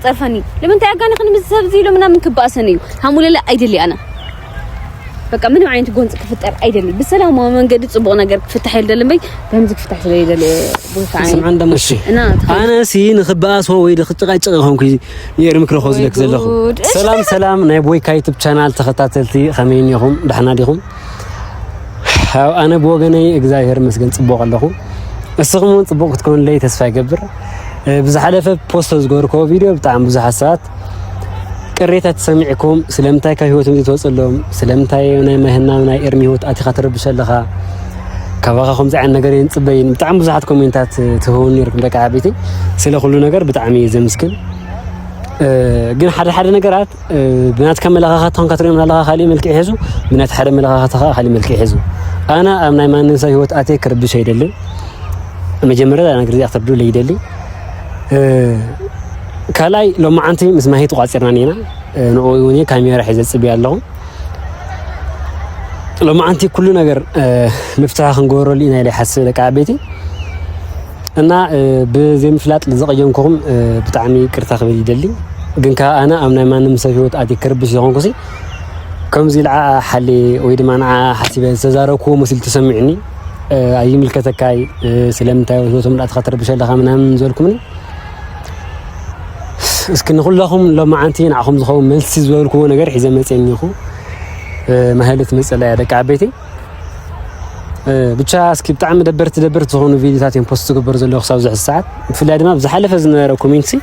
ጸርፈኒ ንምንታይ ኣጋኒ ክንምስ ሰብ ዝኢሎ ምናምን ክበኣሰኒ እዩ። ሃሙለለ ኣይደሊ ኣነ በቃ ምንም ዓይነት ጎንፂ ክፍጠር ኣይደሊ። ብሰላማዊ መንገዲ ፅቡቕ ነገር ክፍታሕ ይደሊ እምበይ ከምዚ ክፍታሕ ስለ ይደሊ። ስምዓን ደሞ እሺ። እና ኣነ ሲ ንኽበኣሶ ወይ ንኽጨቃጨቅ ይኾንኩ የርሚ ክረኾ ዝለክ ዘለኹ። ሰላም ሰላም ናይ ቦይካ ዩቱብ ቻናል ተኸታተልቲ ከመይ እኒኹም? ደሕና ዲኹም? ኣነ ብወገነይ እግዚኣብሔር መስገን ፅቡቅ ኣለኹ። እስኹም እውን ፅቡቅ ክትኮኑለይ ተስፋ ይገብር። ብዝሓለፈ ፖስቶ ዝገበርክዎ ቪድዮ ብጣዕሚ ብዙሓት ሰባት ቅሬታ ተሰሚዕኩም ስለምንታይ ካብ ህይወቶም ዘይትወፅሎም ስለምንታይ ናይ መህናም ናይ ኤርሚ ህይወት ኣቲኻ ትረብሽ ኣለኻ? ካባኻ ከምዚ ዓይነት ነገር የንፅበይን ብጣዕሚ ብዙሓት ኮሜንታት ትህውን ነርኩም ደቂ ዓበይቲ። ስለ ኩሉ ነገር ብጣዕሚ እየ ዘምስክን። ግን ሓደ ሓደ ነገራት ብናትካ መለኻኻ ትኾንካ ትሪኦም ኣለኻ ካሊእ መልክዕ ሒዙ፣ ብናት ሓደ መለኻኻ ተኻ ካሊእ መልክዕ ሒዙ። ኣነ ኣብ ናይ ማንም ሰብ ህይወት ኣትየ ክርብሽ ኣይደልን። መጀመርያ ነገር እዚኣ ክትርዱ ለይደሊ። ካልኣይ ሎማዓንቲ ምስ ማሂ ተቋፂርና ኔና። ንኡ እውን ካሜራ ሒዘ ፅብያ ኣለኹ። ሎማዓንቲ ኩሉ ነገር ንፍትሐ ክንገብረሉ ኢና ኢለ ይሓስብ ደቂ ዓበይቲ። እና ብዘይምፍላጥ ዝቐየምኩኹም ብጣዕሚ ቅርታ ክብል ይደሊ። ግን ከዓ ኣነ ኣብ ናይ ማንም ሰብ ህይወት ኣቲ ክርብሽ ዝኾንኩ ሲ ከምዚ ልዓ ሓሌ ወይ ድማ ንዓ ሓሲበ ዝተዛረብኩዎ መሲሉ ተሰሚዑኒ። ኣይምልከተካይ ስለምንታይ ህይወቶም ዳእትኻ ትረብሽ ኣለኻ ምናምን ዝበልኩምኒ። እስኪ ንኩላኹም ሎማዓንቲ ንዓኹም ዝኸውን መልሲ ዝበልኩዎ ነገር ሒዘ መፅአ እኒኹ። ማህለት መፀላ እያ ደቂ ዓበይቲ። ብቻ እስኪ ብጣዕሚ ደበርቲ ደበርቲ ዝኾኑ ቪዲዮታት እዮም ፖስት ዝግበሩ ዘለዉ ክሳብ ዝሕዚ ሰዓት። ብፍላይ ድማ ብዝሓለፈ ዝነበረ ኮሜንት ሲ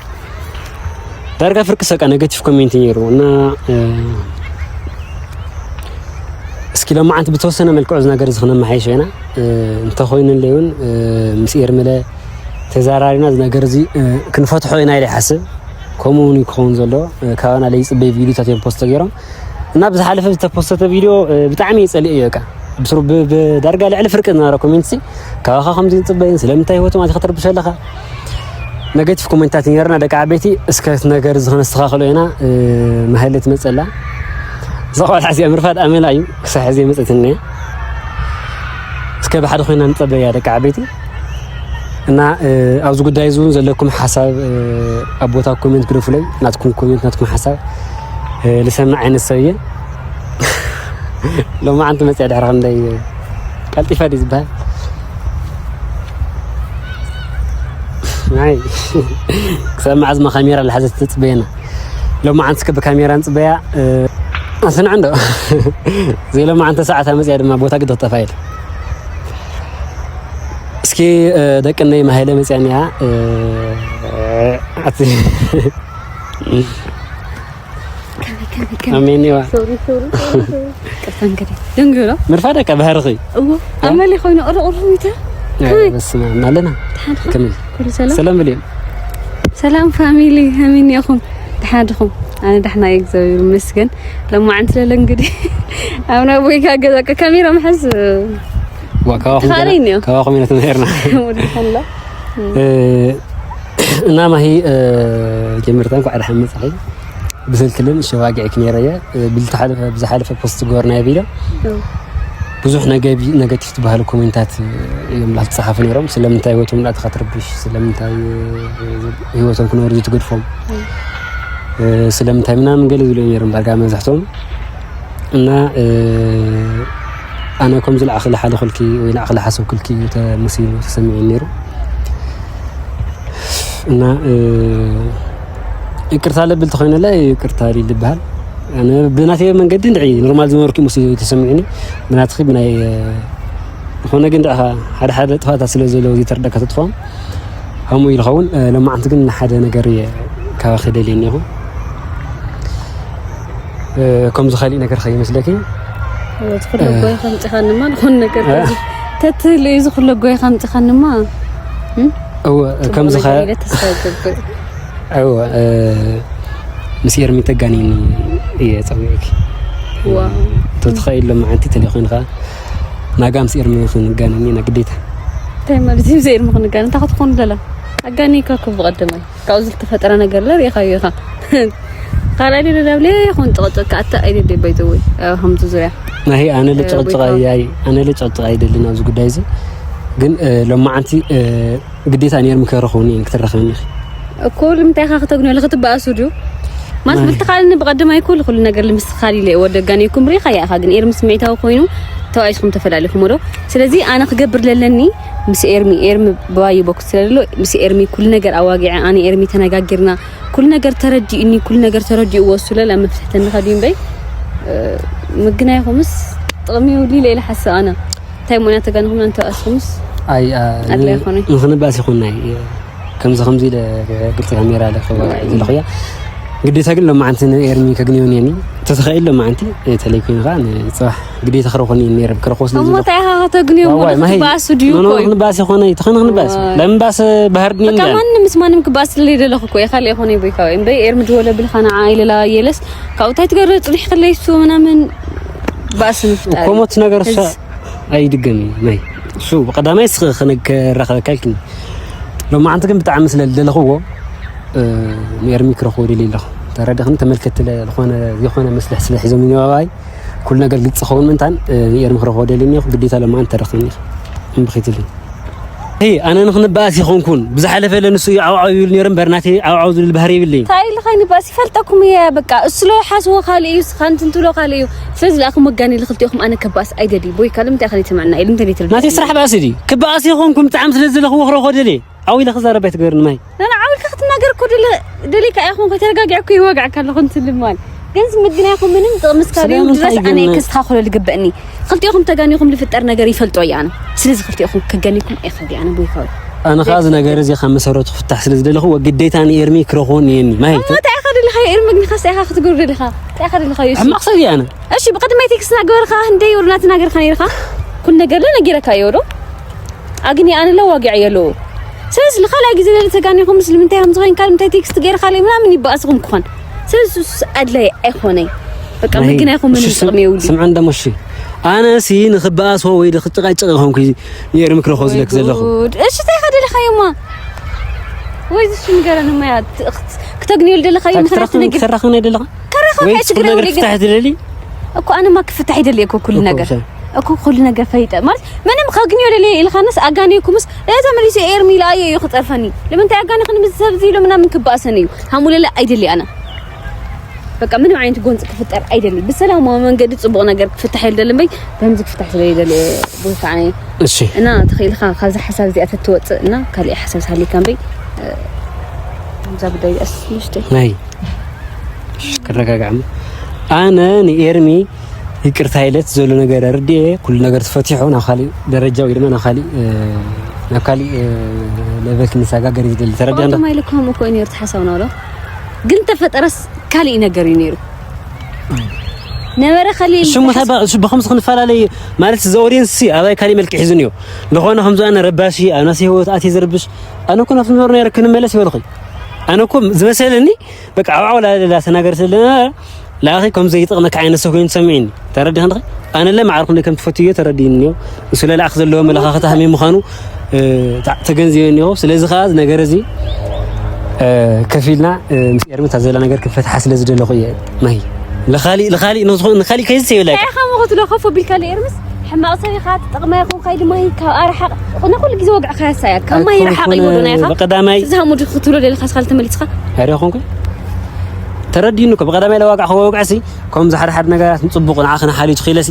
ዳርጋ ፍርቂ ሰቃ ኔጋቲቭ ኮሜንት ነይሩ እና እስኪ ሎማዓንቲ ብተወሰነ መልክዑ እዚ ነገር እዚ ክነመሓይሾ ኢና። እንተኾይኑለይ እውን ምስ ኤርምለ ተዛራሪና እዚ ነገር እዚ ክንፈትሖ ኢና ኢለ ይሓስብ። ከምኡ እውን ክኸውን ዘሎ ካባና ለይፅበይ ቪዲዮታት እዮም ፖስት ገይሮም እና ብዝሓለፈ ዝተፖስተተ ቪድዮ ብጣዕሚ እየ ጸሊኤዮ። በቃ ብስሩ ብዳርጋ ልዕሊ ፍርቂ ዝነበረ ኮሜንት ሲ ካባኻ ከምዚ ንጽበይን ስለምንታይ ህይወቶም ኣቲኻ ትረብሽ ኣለኻ? ኔጋቲቭ ኮሜንታት ነርና ደቂ ዓበይቲ። እስከ እቲ ነገር እዚ ክነስተኻኽሎ ኢና። ማህሌት መጸላ እዛ ቆልዓ እዚኣ ምርፋድ ኣመላ እዩ ክሳብ ሕዚ መጸትኒ እያ። እስከ ብሓደ ኮይና ንጸበያ ደቂ ዓበይቲ። እና ኣብዚ ጉዳይ እዚ እውን ዘለኩም ሓሳብ ኣብ ቦታ ኮሜንት ግደፉለይ። ናትኩም ኮሜንት ናትኩም ሓሳብ ልሰምዕ ዓይነት ሰብ እየ። ሎማዓንቲ መፅያ ድሕሪ ክንደይ ቀልጢፋ ድዩ ዝበሃል? ናይ ክሳብ መዓዝ ማ ካሜራ ልሓዘት ትፅበየና? ሎማዓንቲ እስከ ብካሜራ ንፅበያ። ኣስንዐ እንዶ ዘይሎማዓንቲ ሰዓት መፅያ ድማ ቦታ ግዲ ክጠፋ ኢለ። እስኪ ደቂ እነይ ማሄለ መፅያ እኒኣ። ኣሜን እዋ። ሶሪ ሶሪ ሶሪ ሶሪ። ቅርታ እንግዲህ ደንግሎ። ምርፋድ ኣካ ባህርኺ። እዎ ኣመሊ ኮይኑ ቁርቁር ሚታ። ከመይ? በስመ ኣብ ኣለና። ደሓን ዲኻ? ከመይ? ኩሉ ሰላም? ሰላም ብልዮም። ሰላም ፋሚሊ ከመይ እኒኹም? ደሓን ዲኹም? ኣነ ደሕና እየ እግዚኣብሔር ይመስገን። ሎማዓንቲ ለለ እንግዲህ ኣብ ናይ ቦይካ ገዛ ካሜራ ምሓዝ ዋ፣ ካባኹም ትኻረይ ገና፣ እኒኦ። ካባኹም ኢና ተማሂርና። ወዲ ሓላ። እ፣ እና ማሂ፣ እ፣ ጀምርታ እንኳዕ ደሓን መጻኺ። ብስልክልን ሸዋጊዕኪ ነይረ እየ። እ፣ ብዝተሓለፈ፣ ብዝሓለፈ ፖስት ዝገበርናዮ ቪድዮ እው። ብዙሕ ነገቢ-፣ ነገቲቭ ዝበሃሉ ኮሜንታት እዮም ዝፀሓፉ ነይሮም። ስለምንታይ ህይወቶም እንዳእተኻ ትርብሽ፣ ስለምንታይ፣ እ፣ ህይወቶም ክነብሩ ዘይትገድፎም፣ እው። እ፣ ስለምንታይ ምናምን ገለ ዝብሉ እዮም ነይሮም ዳርጋ መብዛሕትኦም። እና፣ እ፣ ኣነ ከምዚ ላዕኺ ዝሓለኹልኪ ወይ ላዕኺ ዝሓሰብኩልኪ እዩ ተመሲሉ ተሰሚዑ ነይሩ። እና፣ እ፣ ይቅርታ ለብል ተኾይነለ ይቅርታ ሊል ዝበሃል። ኣነ ብናተይ መንገዲ እንድዒ ኖርማል ዝነበርኩ መስሉ ተሰሚዑኒ። ብናትኺ ብናይ፣ እ፣ ዝኾነ ግን እንድዒ ሓደ ሓደ ጥፋታት ስለ ዘለዉ ዘይተረዳእካ ተጥፋኦም። ከምኡ ኢሉ ኸውን፣ እ፣ ሎማዓንቲ ግን ሓደ ነገር እየ ካባኺ ደልየ እኒኹ። እ፣ ከምዚ ካሊእ ነገር ከይመስለኪ። እወ፣ ዝኹሎ እ፣ ጎይ ከምፅኻንማ ዝኾነ ነገር እ? ተዚ-፣ ተትህሉ እዩ ዝኹሎ ጎይ ከምፅኻንማ። እም? እወ፣ ጽቡቕ ከምዚ ነገር ከ-፣ ኢለ ተስፋ ይገብር። እወ፣ እ፣ ምስ ኤርሚ ተጋኒኒ እየ ጸዊዕኪ። ዋው። ተትኸኢል ሎማዓንቲ ተለይኮይንኻ ናጋ ምስ ኤርሚ ክንጋነን ኢና ግዴታ። እንታይ ማለት እዩ ምስ ኤርሚ ክንጋነን? እንታይ ክትኾኑ ደላ? ኣጋኒካ እኮ ብቐደማይ። ካብኡ ዝተፈጠረ ነገር ለ ርኢኻዮ ኢኻ። ካልኣይ ደለ ዳብለ ይኹን ጭቕጭቕ ከኣተ ኣይደለይ ባይ ዘ ወይ፣ ኣብ ከምዚ ዙርያ። ናይ ኣነ እ፣ ልጭቕጭቕ ቦይካ። ኣይ-፣ ኣይ-፣ ኣነ ልጭቕጭቕ ኣይደልን ኣብዚ ጉዳይ እዚ። ግን፣ እ፣ ሎማዓንቲ፣ እ፣ ግዴታ ነይርም ከረኽቡኒ እየን ክትረኸብኒ ኢኺ። እኮ ልምንታይ ኢኻ ክተግንዮ? ክትበኣሱ ድዩ? ማለት ናይ። ብልትኻልኒ ብቐደማይ ኩሉ፣ ኩሉ ነገር ልምስትኻል ኢለ እየ ወደጋኒ ይኩም ሪኻ እያ ኢኻ፣ ግን ኤርሚ ስምዒታዊ ኮይኑ ተባኢስኩም ተፈላሊኹም ወዶ። ስለዚ ኣነ ክገብር ለለኒ ምስ ኤርሚ፣ ኤርሚ ብባይ ቦክስ ስለሎ ምስ ኤርሚ ኩሉ ነገር ኣዋጊዐ፣ ኣነ ኤርሚ ተነጋጊርና፣ ኩሉ ነገር ተረዲኡኒ፣ ኩሉ ነገር ተረዲኡ ወሱ ለላ መፍትሕተኒ ኸዲም በይ። እ፣ ምግናይኹምስ ጥቕሚ ይውሊ ኢለ ሓስብ ኣነ። እንታይ ሞና ተጋንኹም ኣንተ ኣስኹምስ? ኣይ፣ ኣ፣ ኣድላይ ን-፣ ይኾነ። ንኽንባስ ይኹን ናይ፣ ከምዚ ከምዚ ኢለ ግልፂ ካሜራ ኢለ ክዋጋዕ ዘለኹ እያ። ግዴታ ግን ሎማዓንቲ ንኤርሚ ከግንዮ እኒአኒ። ተተኻኢሉ ሎማዓንቲ፣ እ፣ ተለይ ኮይኑ ኸዓ ንፅባሕ ግዴታ ክረኽቦ እኒአኒ ነይረ፣ ክረኽቦ ስለ እሞ ዘለኹ። እንታይ ኢኻ ከተግንዮ? ዋዋይ፣ እሞ ማሂ፣ ክትበኣሱ ድዩ ኖ፣ ኖ፣ እኮ እዩ? ክንባስ ይኾነ፣ ተኾነ ክንባስ። ዋይ። ለምባስ ባህር ድኒ በቃ እንዳለ። ማንም ምስ ማንም ክበኣስ ስለ ዘይደለኹ እኮ እየ፣ ካልእ ይኾነ ይቦይ ካወይ። እምበይ ኤርሚ ድወለ ብልኻ ንዓ ኢለላ የለስ፣ ካብኡ እንታይ ትገርር ፅኒሕ ከለይ እሱ ምናምን ባእሲ ምፍጣር እኮ እዩ። ሞት ነገር እሱ እዚ ኣይድገም እዩ። ናይ እሱ ብቐዳማይ ስ-፣ ክነ-፣ ክራኸበካ ኢልክኒ። ሎማዓንቲ ግን ብጣዕሚ ስለ ዝደለኽዎ፣ እ፣ ንኤርሚ ክረኽቦ ደልየ ኣለኹ። ተረዲኽኒ? ተመልከትቲ ለ-፣ ዝኾነ፣ ዝኾነ መስልሕ ስለ ሒዞም እኒኦ ኣባይ፣ ኩሉ ነገር ግልፂ ክኸውን ምእንታን፣ እ፣ ንኤርሚ ክረኽቦ ደልየ እኒኦ፣ ግዴታ ሎማዓንቲ ተረኽብኒ ኢኺ። እምቢ ከይትብልኒ። ሄ፣ ኣነ ንኽንበኣስ ይኾንኩን፣ ብዝሓለፈ ለንሱ እዩ ዓው ዓው ይብል ነይሩ እምበር፣ ናተይ ዓው ዓው ዝብል ባህሪ የብለይን። እንታይ ኢልኻ ንበኣስ? ይፈልጠኩም እየ፣ በቃ። እሱ ለ ሓስቦ ካልእ እዩ፣ ስኻ እንትን ትብሎ ካልእ እዩ። ስለዚ ለኣኹም ወጋኒ ልኽልቲኦኹም ኣነ ክበኣስ ኣይደሊ። ቦይ ካልእ እንታይ ኸሊት ትምዕና ኢሉ እንታይ ትብል? ናተይ ስራሕ በኣሲ ድዩ? ክበኣስ ይኾንኩን፣ ብጣዕሚ ስለ ዝለኽዎ ክረኾ ደልየ። ዓው ኢለ ክዛረብ ኣይትገርኒ ማይ። ናና ዓው ኢልካ ክትናገር እኮ ደለ-፣ ደሊካ ኣይኹን፣ ከተረጋጊዐ እኮ ይዋጋዕካ ኣለኹ እንትን ልማል። ግን ምግናይኹም ምንም ጥቕሚ እስካልዮም ስለምንታይ ድረስ ኣነ ግን? ከስተኻኽሎ ልግበእኒ። ክልቲኦኹም ተጋኒኹም ልፍጠር ነገር ይፈልጦ እየ ኣነ። ስለዚ ክልቲኦኹም ከጋኒኩም ኣይኽእል እየ ኣነ ቦይካዊ። ኣነ ኸዓ እዚ ነገር እዚ ካብ መሰረቱ ክፍታሕ ስለ ዝደለኹ ግዴታ ንኤርሚ ክረኽቦ እኒአኒ። ማይ እሞ እንታይ ኢኻ ደለኻ? ኤርሚ ግን ኻስ ኢኻ ክትገብር ደለኻ? እንታይ ኢኻ ደለኻ? ዮሲ? ሕማቕ ሰብ እየ ኣነ። እሺ፣ ብቕድመይ ቴክስት ናገበርካ፣ ህንደይ ወርና ትናገርካ ነይርካ? ኩል ነገር ለ ነጊረካ እየ ወዶ? ኣግኒ ኣነ ለ ዋጊዕ የለዎ። ስለዚ ንኻልኣይ ግዜ ለ ተጋኒኹም ምስ ልምንታይ ከም ዝኾይን፣ ካልእ ምንታይ ቴክስት ገይርካ ለይ ምናምን ይበኣስኹም ክኾን። ስለዚ እሱስ ኣድላይ ኣይኾነይ። በቃ ናይ፣ ምግናይኹም ምንም እሺ፣ ጥቕሚ የብሉ። ስምዓ እንደሞ እሺ። ኣነ ሲ ንኽበኣሶ ወይ ንኽጨቃጨቅ ይኾንኩ የርሚ ክረኾ ዝለክ ዘለኹ። ጉድ። እሺ፣ እንታይ ኢኻ ደለኻዮማ? ወይ ዝሽ ንገረን እማ እያ። ት-፣ ክት-፣ ክተግንዮ ልደለኻዮ እንታይ ምኽንያት ክትረኽብ፣ ትነግር። ክትረኽብ ናይ ደለኻ? ከራኸብ ወይ ናይ ችግር ትኹን ነገር የብሉ ግን። ክትፍታሕ ትደሊ? እኮ ኣነማ ክፍታሕ ይደሊ እኮ ኩሉ እኮ ነገር። እሺ። እኮ ኩሉ ነገር ፈይጠ። ማለት ምንም ከግንዮ ደሊ ኢልኻንስ ኣጋንዮኩምስ፣ እዛ መሊሱ ኤርሚ ኢላ ኣየ እዩ ክጸርፈኒ። ለምንታይ ኣጋንዮኽኒ ምስ ሰብ እዚ ኢሉ ምናምን ክበኣሰኒ እዩ። ሃሙለለ ኣይደሊ ኣነ። በቃ ምንም ዓይነት ጎንፂ ክፍጠር ኣይደሊ። ብሰላማዊ መንገዲ ጽቡቕ ነገር ክፍታሕ ይደሊ እምበይ፣ ከምዚ ክፍታሕ ስለ ይደሊ ወይ ከዓ እኔ። እሺ። እና ተኸኢልካ ካብዚ ሓሳብ እዚኣ ተትወፅእ እና ካልእ ሓሳብ ሳሊካ እምበይ፣ እ፣ ከምዛ ጉዳይ እዚኣስ ንእሽተይ። ናይ። እሺ፣ ክረጋጋዕ እሞ። ኣነ ንኤርሚ ይቅርታ ኢለት ዘሎ ነገር ኣርድኤ፣ ኩሉ ነገር ተፈቲሑ ናብ ካሊእ ደረጃ ወይ ድማ ናብ ካሊእ፣ እ፣ ናብ ካሊእ፣ እ፣ ለቨል ክንሰጋገር ይደሊ። ተረዲኣ እንዶ? ብቐደም ኣይልክም እኮ እዩ ነይሩ እቲ ሓሳብና ዶ? ግን ተፈጠረስ ካሊእ ነገር እዩ ነይሩ። ነበረ ካሊእ እሱ እንታይ ባ-፣ እሱ ብኸምዚ ክንፈላለይ ማለት እዚ ኦድየንስ ሲ ኣባይ ካሊእ መልክዕ ሒዙ እኒኦ። ዝኾነ ከምዚ ኣነ ረባሺ፣ ኣብ ናሰይ ህይወት ኣትየ ዝርብሽ፣ ኣነ እኮ ናብቲ ነበሩ ነይረ ክንመለስ ይበልኹ። ኣነ እኮ ዝመሰለኒ በቃ ዓው ዓው ላለ ላተናገር ስለ ዝነበረ፣ ለኣኺ ከም ዘይጠቕመካ ዓይነት ሰብ ኮይኑ ተሰሚዑኒ። ተረዲኻ እንድኺ? ኣነ ለ ማዕርኹም ከም ትፈትዮ ተረዲእኒ እኒኦ። እሱ ለለኣኽ ዘለዎ መለኻኽታ ከመይ ምዃኑ፣ እ፣ ታ-፣ ተገንዚበ እኒኦ። ስለዚ ኸኣ እዚ ነገር እዚ፣ እ፣ ከፊልና፣ እ፣ ምስ ኤርሚ እታ ዘላ ነገር ክፈትሓ ስለ ዝደለኹ እየ። ማሂ፣ ንኻሊእ፣ ንኻሊእ፣ ንዝኾ-፣ ንኻሊእ ከይዝስ የብላይካ። እንታይ ኢኻ እሞ ክትብሎ ከፍ ኣቢልካ ለኤርምስ? ሕማቕ ሰብ ኢኻ፣ ትጠቕማ ይኹን ካይ ድማ ካብ ኣርሓቕ፣ ንኹሉ ግዜ ወግዕኻ ያሳያ። ካብ ማሂ ርሓቕ ኣይኮንኩን፣ ይወዶና ኢኻ። ብቐዳማይ ስለዚ ሃሙድ ክትብሎ ደለኻ ስኻ ተመሊስኻ። ኣረ ይኾንኩ። ተረዲእኒ እኮ፣ ብቐዳማይ ለዋግዕ ክወግዕሲ፣ ከምዚ ሓደ ሓደ ነገራት ንጽቡቕ ንዓኺ ንሓልዩ ትኽኢለሲ፣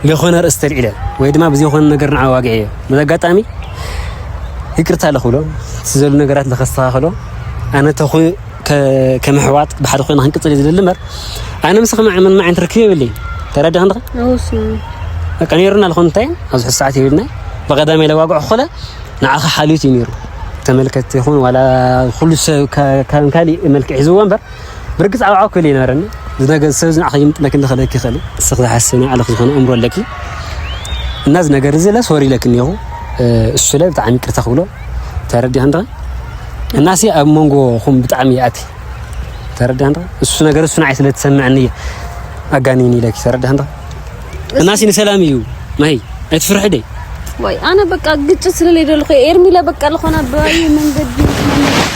ለኾነ ርእሲ ተልዒለ፣ ወይ ድማ ብዘይኮነ ነገር ንዓ ዋግዕ እየ። በዚ ኣጋጣሚ ይቅርታ ለኽብሎ፣ እቲ ዘሉ ነገራት ለኸስተኻኸሎ፣ ኣነ ተኹ-፣ ከ-፣ ከም ኣሕዋት ብሓደ ኮይና ክንቅጽል እየ ዝደሊ እምበር፣ ኣነ ምሳኺ ምንም ዓይነት ርክብ የብለይን። ተረዲእኻ እንድኺ? ኣውስ። በቃ ነይሩና ልኾን እንታይ፣ ኣብዚ ሕዚ ሰዓት የብልና። ብቐዳማይ ለዋግዕ ኮለ ንዓኺ ሓልዩት እዩ ነይሩ። ተመልከትቲ ይኹን ዋላ ኩሉ ሰብ ከ-፣ ከም ካሊእ መልክዕ ሒዝዎ እምበር፣ ብርግጽ ዓው ዓው ክብል ይነበረኒ። እዚ ነገር ሰብ እዚ ንዓኺ ይምጥለኪ፣ ልኽለኪ ይኽእል እዩ። እስኺ ዝሓስብ ናይ ባዕልኺ ዝኾነ ኣእምሮ ኣለኪ። እና እዚ ነገር እዚ ለ ሶሪ ኢለኪ እኒኹ። እ፣ እሱ ለ ብጣዕሚ ይቅርታ ክብሎ። ተረዲእኻ እንድኺ? እናሲ ኣብ መንጎኹም ብጣዕሚ ይኣቲ። ተረዲእኻ እንድኺ? እሱ ነገር እሱ ንዓይ ስለ ትሰምዐኒ እየ ኣጋኒኒ ኢለኪ። ተረዲእኻ እንድኺ? እናሲ ንሰላም እዩ። ማሂ፣ ኣይትፍርሒ ደይ። ወይ፣ ኣነ በቃ ግጭት ስለ ለይደለኹ እየ። ኤርሚለ በቃ ልኾና ብኣይ መንገዲ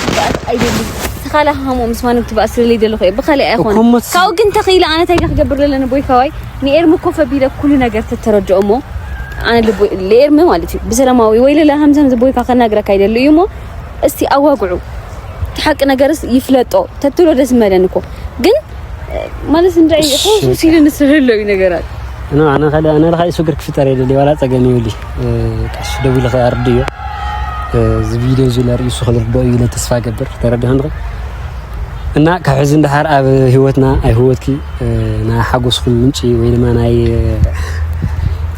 ትበኣስ ኣይደልን። ተኻለ ሃሞ ምስ ማንም ትበኣስ ስለ ለይደለኹ እየ። ብኻልእ ኣይኾነ። እኮ እሞ ካብኡ ግን ተኽኢለ ኣነ እንታይ ኢለ ክገብር ዘለኒ ቦይካ ዋይ፣ ንኤርሚ ኮፍ ኣቢለ ኩሉ ነገር ተተረድኦ እሞ፣ ኣነ ልቦ-፣ ለኤርሚ ማለት እዩ። ብሰላማዊ ወይ ለለ ሃምዚ ሃምዚ ቦይካ ከናግረካ ይደሊ እዩ እሞ፣ እስቲ ኣዋግዑ። እቲ ሓቂ ነገርስ ይፍለጦ ተትብሎ ደስ መለን እኮ። ግን ማለት እንደ እሺ፣ ሆሱ ሲልን ስለለው ነገራት እና ኣነ ከለ ኣነ ለካ ይስግር ክፍጠር የለ ዋላ ጸገም ይውሊ ቃሽ ደው ኢለ ኣርድዮ እዚ ቪድዮ እዚ ለርእሱ ክልርዶ እዩ ተስፋ ገብር ተረድሃን። እና ካብ ሕዚ እንዳሓር ኣብ ህይወትና ኣይ ህይወትኪ ናይ ሓጎስኩም ምንጪ ወይ ድማ ናይ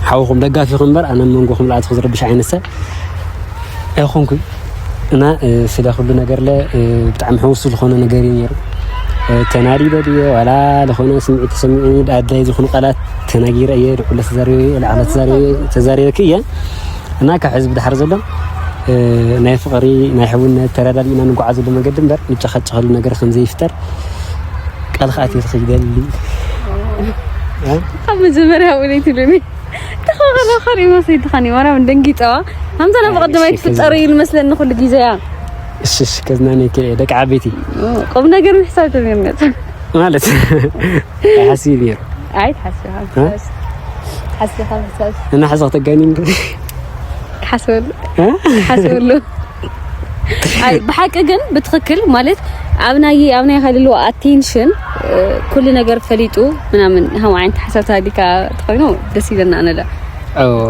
ሓውኹም ደጋፊኹም እምበር ኣነ መንጎኹም ለኣትኹ ዝረብሽ ዓይነት ሰብ ኣይኾንኩ። እና ስለ ኩሉ ነገር ለ ብጣዕሚ ሕውሱ ዝኾነ ነገር እዩ ነይሩ። ተናዲደ ድየ ዋላ ዝኾነ ስምዒት ተሰሚዑ ኣድላይ ዝኾኑ ቃላት ተናጊረ እየ። ልዕለ ተዛሪበ እየ፣ ልዕለ ተዛሪበ ተዛሪበኪ እየ። እና ካብ ሕዚ ብድሓር ዘሎ ናይ ፍቕሪ ናይ ሕውነት ተረዳድእና ንጓዓዘሉ መገዲ እምበር ንጨኻጨኸሉ ነገር ከም ዘይፍጠር ቃል ከኣትየልኺ ይደሊ። ካብ መጀመርያ እውን ኣይትብሉኒ። ተኸኸለ ኸሪሞ ሰይድኻኒ ማርያም ደንጊፀዋ። ከምዛ ናብ ቀደማይ ትፍጠሩ እዩ ዝመስለኒ ኩሉ ግዜ እያ። እሺ እሺ፣ ከዝናነ ከ ደቂ ዓበይቲ ቁም ነገር ምሕሳብ ተሚርነት ማለት ኣይሓስብ ነይሩ። ኣይ ትሓስብኻ እ? ትሓስብኻ ምሕሳብ እና ሓዛ ከተጋኒ ሓስበሉ ሓስበሉ። ኣይ ብሓቂ ግን ብትኽክል ማለት ኣብ ናይ ኣብ ናይ ካልልዎ ኣቴንሽን ኩሉ ነገር ፈሊጡ ምናምን ሃው ዓይነት ሓሳብ ታዲካ ተኾይኑ ደስ ይለና ኣነለ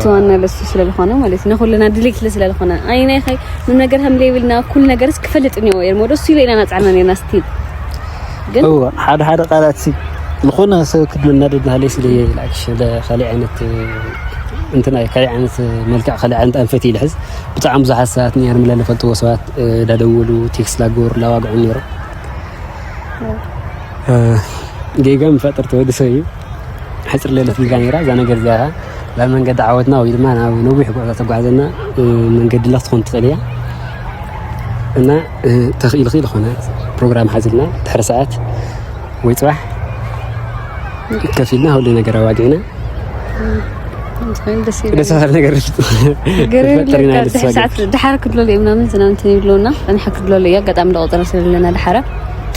ትዋና ለሱ ስለዝኾነ ማለት ንኩልና ድሌት ስለ ስለዝኾነ ኣይ ናይ ኻይ ምን ነገር ከም ሌብልና ኩሉ ነገርስ ክፈልጥ እኒኦ ኤርሞ ደሱ ኢለ ኢና ናፅዓና ነርና ስቲል ግን እዎ ሓደ ሓደ ቃላት ሲ ዝኾነ ሰብ ክድመናደድ ናሃለይ ስለ ካልእ ዓይነት እንትና ካልእ ዓይነት መልክዕ ካልእ ዓይነት ኣንፈት ኢለ ሕዝ ብጣዕሚ ብዙሓት ሰባት ነርም ለልፈልጥዎ ሰባት ዳደወሉ ቴክስት ላገበሩ ላዋግዑ ነይሮም። ጌጋ ምፈጥር ተወዲ ሰብ እዩ። ሕፅር ለለት ጌጋ ነይራ እዛ ነገር እዚኣ ናብ መንገዲ ዓወትና ወይ ድማ ናብ ነዊሕ ጉዕዞ ተጓዕዘና መንገዲ ላ ክትኾን ትኽእል እያ። እና ተኽኢልኺ ዝኾነ ፕሮግራም ሓዝልና ድሕሪ ሰዓት ወይ ፅባሕ ከፊልና ሁሉ ነገር ኣዋጊዕና እንትን ደስ ይላል። ደስ ባለ ነገር ገርም ፈጠሪና ለካ ደስ ድሕሪ ባለ። ሰዓት ድሓር ክድሎ ለየ ምናምን ዝናም እንትን ይብለውና ጸኒሓ ክድሎ ለየ ኣጋጣሚ ደቆጠረ ስለለና ድሓረ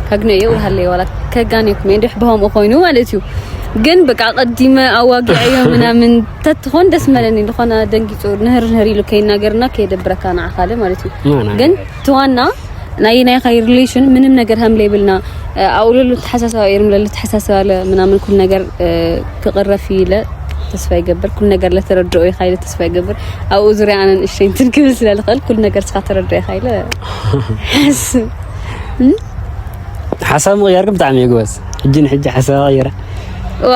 ከግነ እየ ውሃለ ወላ ከጋኔኩም እንዲሕ ብኸምኡ ኮይኑ ማለት እዩ። ግን በቃ ቀዲመ ኣዋጊዐዮ ምናምን ተትኾን ደስ መለኒ ዝኾነ ደንጊጹ ንህር ንህር ኢሉ ከይናገርና ከየደብረካ ንዓኻለ ማለት እዩ። ማና ግን ትዋና ናይ ናይ ኻይ ሪሌሽን ምንም ነገር ከም ሌብልና ኣውለሉ ተሓሳሰባ እዮም ለሉ ተሓሳሰባ ለ ምናምን ኩል ነገር ክቕረፍ ኢለ ተስፋ ይገብር ኩል ነገር ለተረድኦ ኢኻ ኢለ ተስፋ ይገብር። ኣብኡ ዙርያ ኣነ ንእሽተይ እንትን ክብል ስለ ዝኽእል ኩል ነገር ስኻ ተረድኦ ኢኻ ኢለ ሓስብ። ሓሳብ ምቕያር ግን ብጣዕሚ የግበዝ። ሕጂ ንሕጂ ሓሳብ ቀይረ ዋ፣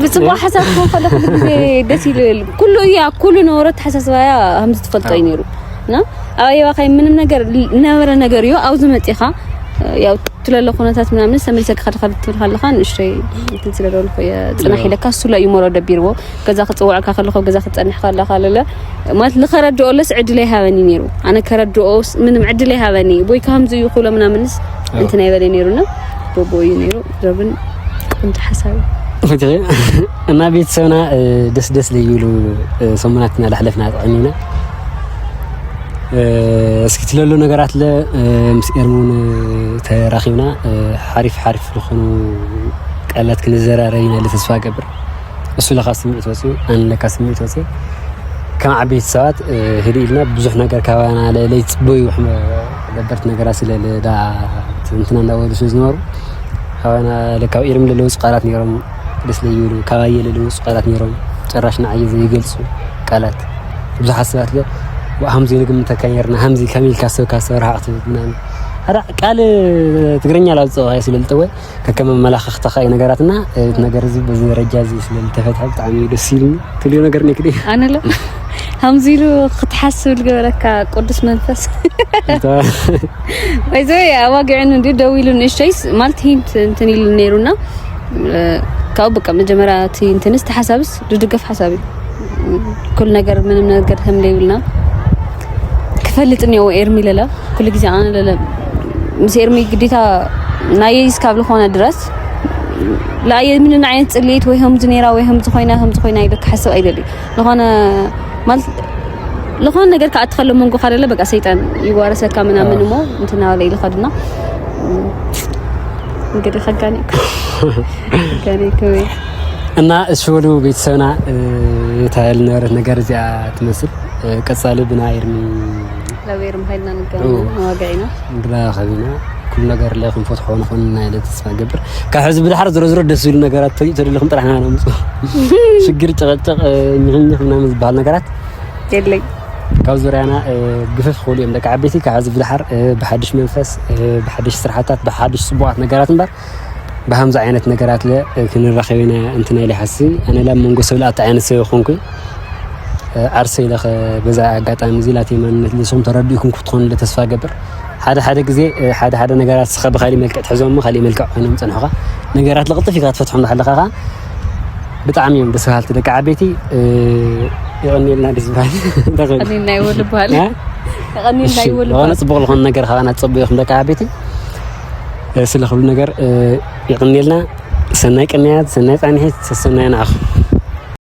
ብፅቡቅ ሓሳብ ክኾን ከሎ ኩሉ ግዜ ደስ ኢሉ የሉ ኩሉ እያ ኩሉ ነበረ ተሓሳስባያ ከምዚ ትፈልጦ እዩ ነይሩ እና ኣበየዋ ካይ ምንም ነገር ነበረ ነገር እዩ ኣብዚ መፂኻ ያው ትለሎ ኩነታት ምናምን ሰመልሰ ክኸድካ ትብል ከለካ ንእሽተይ እንትን ስለ ደልኩ እየ ፅናሕ ኢለካ እሱ ላ እዩ ሞሮ ደቢርዎ ገዛ ክፅውዕካ ከለኹ ገዛ ክፀንሕ ከለካ ለለ ማለት ልኸረድኦ ለስ ዕድል ኣይሃበኒ ነይሩ ኣነ ከረድኦ ምንም ዕድል ኣይሃበኒ ቦይ ከምዚ እዩ ክብሎ ምናምንስ እንትን ኣይበለ ነይሩና ቦቦ እዩ ነይሩ ዘብን ቁንቶ ሓሳብ ፈትኺ እና ቤተሰብና ደስ ደስ ለይብሉ ሰሙናት እናላሕለፍና ጥዕሚና እስኪ ትለሉ ነገራት ለ ምስ ኤርሙን ተራኺብና ሓሪፍ ሓሪፍ ዝኾኑ ቃላት ክንዘራረብ ኢና ኢለ ተስፋ ገብር። እሱ ለካ ስምዒት ወፅኡ ኣነ ለካ ስምዒት ወፅኡ ከም ዓበይቲ ሰባት ህድእ ኢልና ብዙሕ ነገር ካባና ለይፅበዩ ለበርቲ ነገራት ስለ ለዳ እንትና እንዳበሉ ስለ ዝነበሩ ካባና ለካብ ኤርሚ ለለውፅ ቃላት ነይሮም ደስ ለይብሉ ካባየ ለለውፅ ቃላት ነይሮም ጭራሽ ንዓየ ዘይገልፁ ቃላት ብዙሓት ሰባት ለ ሃምዚ ንግምተካ ነርና ሃምዚ ከመይ ኢልካ ሰብ ካብ ሰብ ርሓቕ ትብል ምናምን ሓደ ቃል ትግርኛ ላውፅኦ ስለ ልጠወ ከከም መመላኸኽተኻ እዩ ነገራትና እቲ ነገር እዚ በዚ ደረጃ እዚ ስለ ልተፈትሐ ብጣዕሚ እዩ ደስ ኢሉኒ ትልዮ ነገር ነክዲ ኣነለ ሃምዚ ኢሉ ክትሓስብ ዝገበረካ ቅዱስ መንፈስ ወይዘ ኣዋግዕን እንዲ ደው ኢሉ ንእሽተይስ ማለት ሂንት እንትን ኢሉ ነይሩና ካብኡ በቃ መጀመርያ እቲ እንትንስ ተሓሳብስ ዝድገፍ ሓሳብ እዩ ኩል ነገር ምንም ነገር ከም ዘይብልና ክፈልጥ እኒኦ ኤርሚ ለለ ኩሉ ግዜ ኣነ ለለ ምስ ኤርሚ ግዴታ ናየይ እስካብ ዝኾነ ድረስ ለኣየ ምንም ዓይነት ፅልኢት ወይ ከምዚ ነይራ ወይ ከምዚ ኮይና ከምዚ ኮይና ኢለ ክሓስብ ኣይደልዩ ዝኾነ ማለት ዝኾነ ነገር ከኣቲ ከሎ መንጎ ካደለ በቃ ሰይጣን ይዋረሰካ ምናምን እሞ እንትና ኢሉ ከድና እንግዲህ ከጋኔ ከጋኔ ከመይ እና እሺ በሉ ቤተሰብና እታ ያልነበረት ነገር እዚኣ ትመስል ቀጻሊ ብና ኤርሚ ለቤር ምኸድና ንገና ኦ። ዋጋ ኢና ንራኸብ ኢና። ኩሉ ነገር ላይ ክንፈትሖ ንኾን ናይ ተስፋ ገብር። ካብ ሕዚ ብድሓር ዝሮ ዝሮ ደስ ዝብሉ ነገራት ተሪኡ ተደለኹም ጥራሕ ኢና ነምፁ። ሽግር፣ ጨቐጨቕ፣ ንኽንኽ ምናምን ዝበሃል ነገራት የለይ ካብ ዙርያና ግፍፍ ክብሉ እዮም ደቂ ዓበይቲ። ካብ ሕዚ ብድሓር ብሓድሽ መንፈስ፣ ብሓድሽ ስራሕታት፣ ብሓድሽ ፅቡቓት ነገራት እምበር ብሃምዚ ዓይነት ነገራት ለ ክንራኸብ ኢና እንትና ኢለ ሓሲ። ኣነ ላ መንጎ ሰብ ለኣቲ ዓይነት ሰብ ይኾንኩ። ዓርሰ ኢለ በዛ ኣጋጣሚ እዚ ላተይ ማንነት ልሶም ተረዲእኩም ክትኾኑ ለ ተስፋ ገብር። ሓደ ሓደ ግዜ ሓደ ሓደ ነገራት ስኸ ብካሊእ መልክዕ ትሕዞም፣ ካሊእ መልክዕ ኮይኖም ፀንሑኻ። ነገራት ለቕልጥፍ ኢልካ ትፈትሖም ዳሓለኻ ብጣዕሚ እዮም ደስ በሃልቲ ደቂ ዓበይቲ። የቐንየልና ደስ በሃል። እንታይ ኮይኑ? ቀኒና ይወል በሃል እ? ቀኒና እሺ፣ ይወል ዝኾነ በሃል ፅቡቕ ዝኾነ ነገር ካባና ትፀብኡ ኢኹም ደቂ ዓበይቲ። ስለ ኩሉ ነገር የቐንየልና። ሰናይ ቅንያት፣ ሰናይ ፃንሒት፣ ሰሰናይ ንዓኹም።